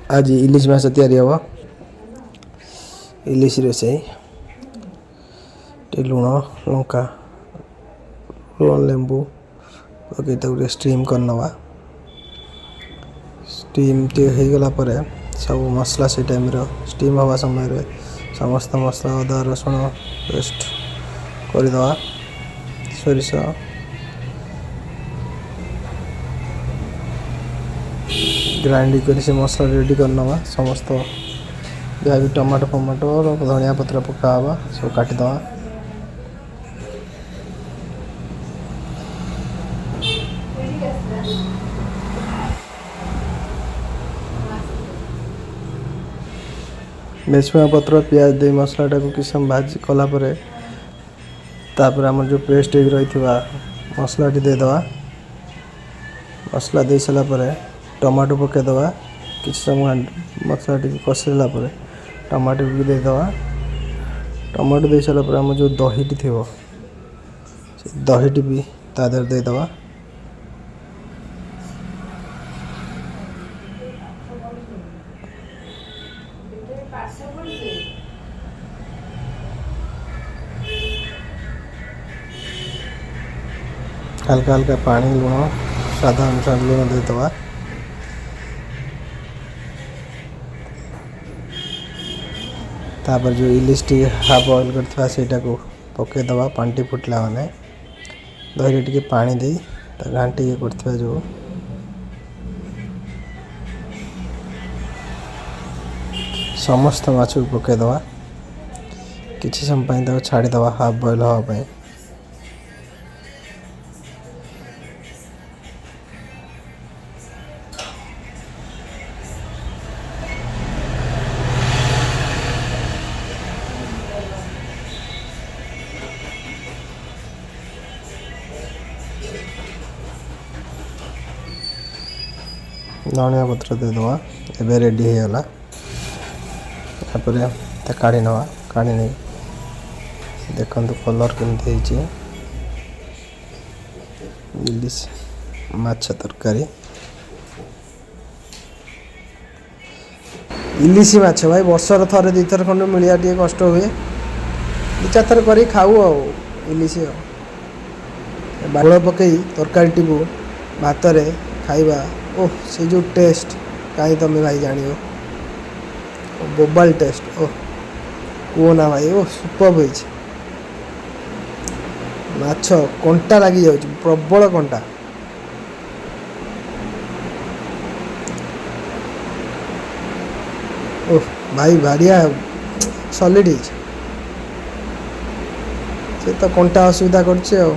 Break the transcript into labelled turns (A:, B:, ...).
A: ଆଜି ଇଲିଶି ମାଛ ତିଆରି ହେବ। ଇଲିଶି ରୋଷେଇ। ଟିକେ ଲୁଣ, ଲଙ୍କା, ଲୁଣ, ଲେମ୍ବୁ ପକେଇ ତାକୁ ଟିକେ ଷ୍ଟିମ୍ କରିନେବା। ଷ୍ଟିମ୍ ଟିକେ ହେଇଗଲା ପରେ ସବୁ ମସଲା, ସେଇ ଟାଇମ୍ର ଷ୍ଟିମ୍ ହେବା ସମୟରେ ସମସ୍ତ ମସଲା, ଅଦା ରସୁଣ ପେଷ୍ଟ କରିଦେବା। ସୋରିଷ ଗ୍ରାଇଣ୍ଡିଙ୍ଗ କରି ସେ ମସଲା ରେଡ଼ି କରିନେବା। ସମସ୍ତ ଯାହା ବି ଟମାଟୋ ଫମାଟୋ, ଧନିଆ ପତ୍ର ପକା ହେବା, ସବୁ କାଟିଦେବା। ଭେସୁଙ୍ଗା ପତ୍ର, ପିଆଜ ଦେଇ ମସଲାଟାକୁ କିଛି ସମୟ ଭାଜି କଲା ପରେ, ତାପରେ ଆମର ଯେଉଁ ପେଷ୍ଟ ହେଇକି ରହିଥିବା ମସଲାଟି ଦେଇଦେବା। ମସଲା ଦେଇ ସାରିଲା ପରେ ଟମାଟୋ ପକାଇଦେବା। କିଛି ସମୟ ମସଲା ଟିକେ କଷିଦେଲା ପରେ ଟମାଟୋ ବି ଦେଇଦେବା। ଟମାଟୋ ଦେଇ ସାରିଲା ପରେ ଆମର ଯେଉଁ ଦହିଟି ଥିବ, ସେ ଦହିଟି ବି ତା ଦେହରେ ଦେଇଦେବା। ହାଲକା ହାଲକା ପାଣି, ଲୁଣ, ସ୍ୱାଦ ଅନୁସାରେ ଲୁଣ ଦେଇଦେବା। ତାପରେ ଯେଉଁ ଇଲିଶଟି ହାଫ୍ ବଏଲ୍ କରିଥିବା, ସେଇଟାକୁ ପକାଇଦେବା। ପାଣିଟି ଫୁଟିଲା ମାନେ ଦହିରେ ଟିକେ ପାଣି ଦେଇ ତା ଘାଣ୍ଟିକି କରିଥିବା ଯେଉଁ ସମସ୍ତ ମାଛକୁ ପକାଇଦେବା। କିଛି ସମୟ ପାଇଁ ତାକୁ ଛାଡ଼ିଦେବା ହାଫ୍ ବଏଲ୍ ହେବା ପାଇଁ। ଧନିଆ ପତ୍ର ଦେଇଦେବା। ଏବେ ରେଡ଼ି ହେଇଗଲା। ତାପରେ ତା କାଢ଼ି ନେବା। କାଢ଼ି ନେଇ ଦେଖନ୍ତୁ କଲର୍ କେମିତି ହେଇଛି। ଇଲିଶି ମାଛ ତରକାରୀ। ଇଲିଶି ମାଛ ଭାଇ, ବର୍ଷର ଥରେ ଦୁଇଥର ଖଣ୍ଡେ ମିଳିବା ଟିକେ କଷ୍ଟ ହୁଏ। ଦୁଇ ଚାରିଥର କରିକି ଖାଉ ଆଉ ଇଲିଶି। ଆଉ ବାଳ ପକେଇ ତରକାରୀଟିକୁ ଭାତରେ ଖାଇବା, ଓହ, ସେ ଯେଉଁ ଟେଷ୍ଟ କାହିଁ ତମେ ଭାଇ ଜାଣିବ। ବୋବାଲ ଟେଷ୍ଟ, ଓହ, କୁହ ନା ଭାଇ। ଓ, ସୁପର୍ ହେଇଛି ମାଛ। କଣ୍ଟା ଲାଗିଯାଉଛି, ପ୍ରବଳ କଣ୍ଟା। ଓହ ଭାଇ, ବାଡ଼ିଆ ସଲିଡ଼ ହେଇଛି। ସେ ତ କଣ୍ଟା ଅସୁବିଧା କରୁଛି ଆଉ।